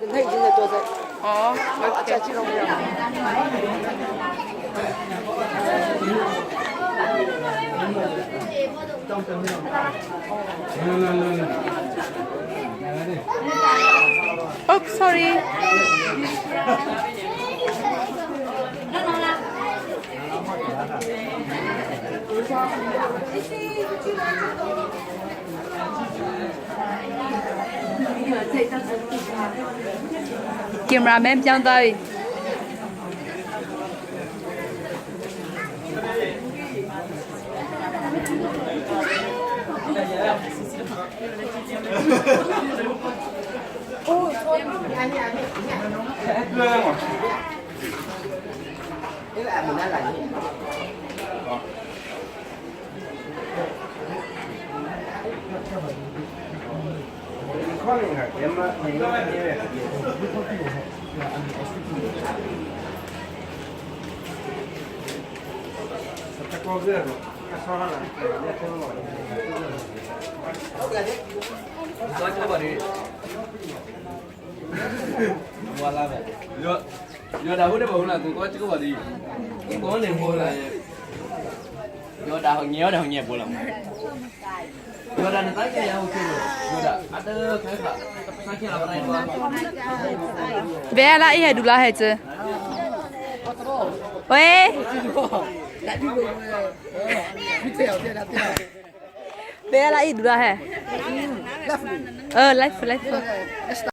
Oh, okay. Oops, sorry. ကင်မရာမန်ပြောင်းသွားပြီ ဘယ်လာအေးဟဲ့ဒူလာဟဲ့ကျဝေးဘယ်လာအေးဒူလာဟဲ့အဲ live live.